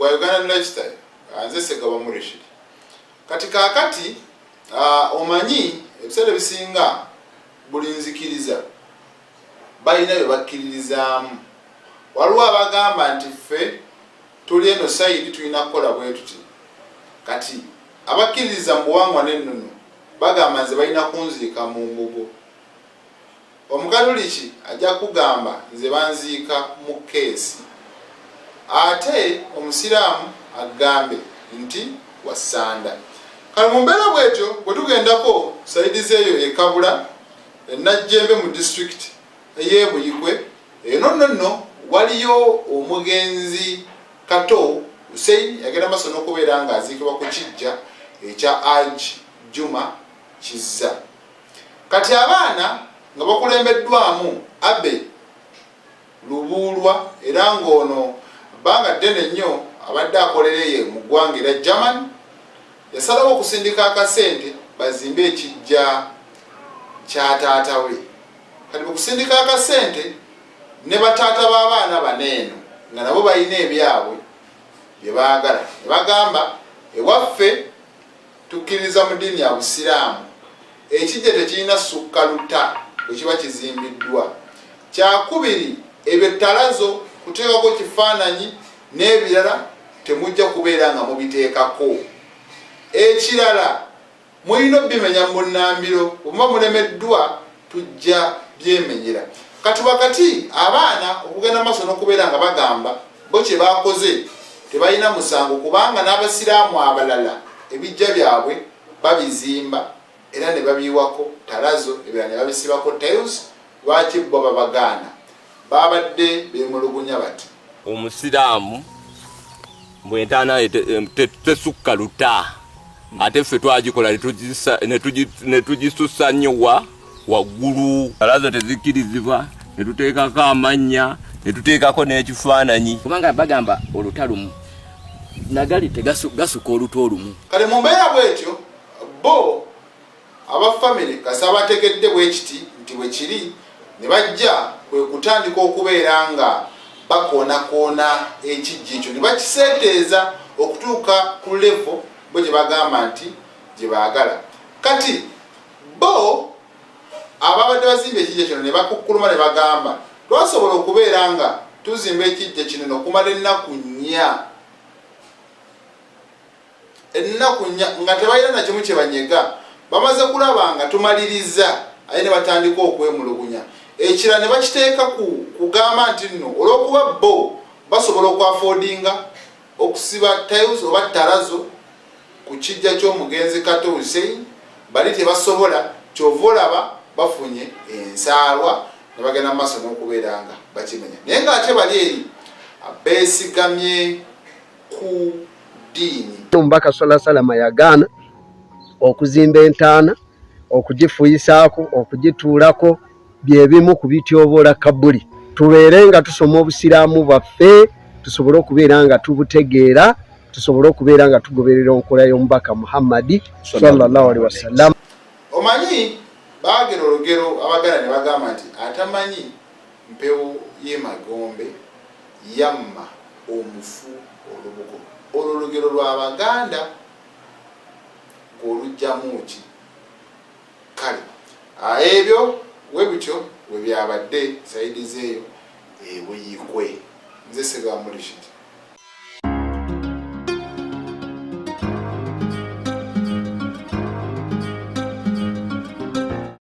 Gwa Ugandan Lifestyle, nze Ssegawa Murishid. Kati kaakati omanyi ebiseera ebisinga buli nzikiriza balina bye bakkiririzaamu. Waliwo abagamba nti ffe tuli eno sayidi tulina kukola bwe tuti. Kati abakkiririza mu buwangwa n'ennono bagamba nze balina kunziika mu mbugo. Omukatuliki ajja kukugamba nze banziika mu keesi. Ate Omusiraamu agambe nti wa ssanda. Kale mu mbeera bwetyo bwe tugendako sayidi z'eyo e Kabula e Najjembe mu disitulikiti ey'e Buikwe eno nno nno waliyo omugenzi Kato Hussein yagenda maaso n'okubeera ng'aziikibwa ku kiggya ekya Haji Juma Kizza. Kati abaana nga bakulembeddwamu Abbey Lubuulwa era ng'ono bbanga ddene nnyo abadde akolera eyo mu ggwanga erya German yasalawo okusindika akasente bazimbe ekiggya kya taata we. Kati mu kusindika akasente ne bataata b'abaana bano eno nga nabo balina ebyabwe bye baagala ne bagamba ewaffe Tukkiririza mu ddiini ya Busiraamu. Ekiggya tekirina sukka luta bwe kiba kizimbiddwa. Kyakubiri, ebyo ttalazo, kuteekako kifaananyi n'ebirala temujja kubeera nga mubiteekako. Ekirala mulina obimenya mu bunnambiro, bwe muba mulemeddwa tujja byemenyera. Kati wakati abaana okugenda mu maaso n'okubeera nga bagamba bo kye bakoze tebalina musango kubanga n'Abasiraamu abalala ebiggya byabwe babizimba era ne babiyiwako talazo ebirala ne babisibako tiles, lwaki bo babagaana? Baabadde beemulugunya bati. Omusiraamu mbu entaana ye tesukka luta ate ffe twagikola ne tugisussa nnyo wa waggulu alazo tezikkirizibwa ne tuteekako amannya ne tuteekako n'ekifaananyi kubanga bagamba oluta lumu nagali tegasuka oluta olumu. Kale mu mbeera bwetyo bo Aba famire kasita bategedde bwe kiti nti bwe kiri ne bajja kwe kutandika okubeera nga bakoonakoona ekiggya ekyo ne bakiseeteeza okutuuka ku levo bo gye bagamba nti gye baagala. Kati bo ababadde bazimba ekiggya kino ne bakukkuluma ne bagamba twasobola okubeera nga tuzimba ekiggya kino nokumala ennaku nnya. Ennaku nnya nga tebalina na kimu kye banyega. Bamaze kulaba nga tumalirizza ate ne batandika okwemulugunya. Ekirala ne bakiteeka ku kugamba nti nno olw'okuba bo basobola okwafoodinga okusiba tiles oba ttalazo ku kiggya ky'omugenzi Kato Hussein, bali tebasobola ky'ova olaba bafunye ensaalwa ne bagenda mu maaso n'okubeera nga bakimenya naye ng'ate bali eri beesigamye ku ddiini. Omubaka swalla salama yagaana okuzimba entaana, okugifuyisaako, okugituulako bye bimu ku bityoboola kabuli. Tubeere nga tusoma obusiraamu bwaffe tusobole okubeera nga tubutegeera, tusobole okubeera nga tugoberera enkola y'omubaka Muhammadi sallallahu alaihi wasallam. Omanyi baagera olugero Abaganda ne bagamba nti atamanyi mpewo y'emagombe yamma omufu olubugo. Olwo lugero lwa Baganda gwe olujjamu ki? Kale ebyo webityo webyabadde sayidi zeeyo e Buikwe. Nze Ssegawa Murishid.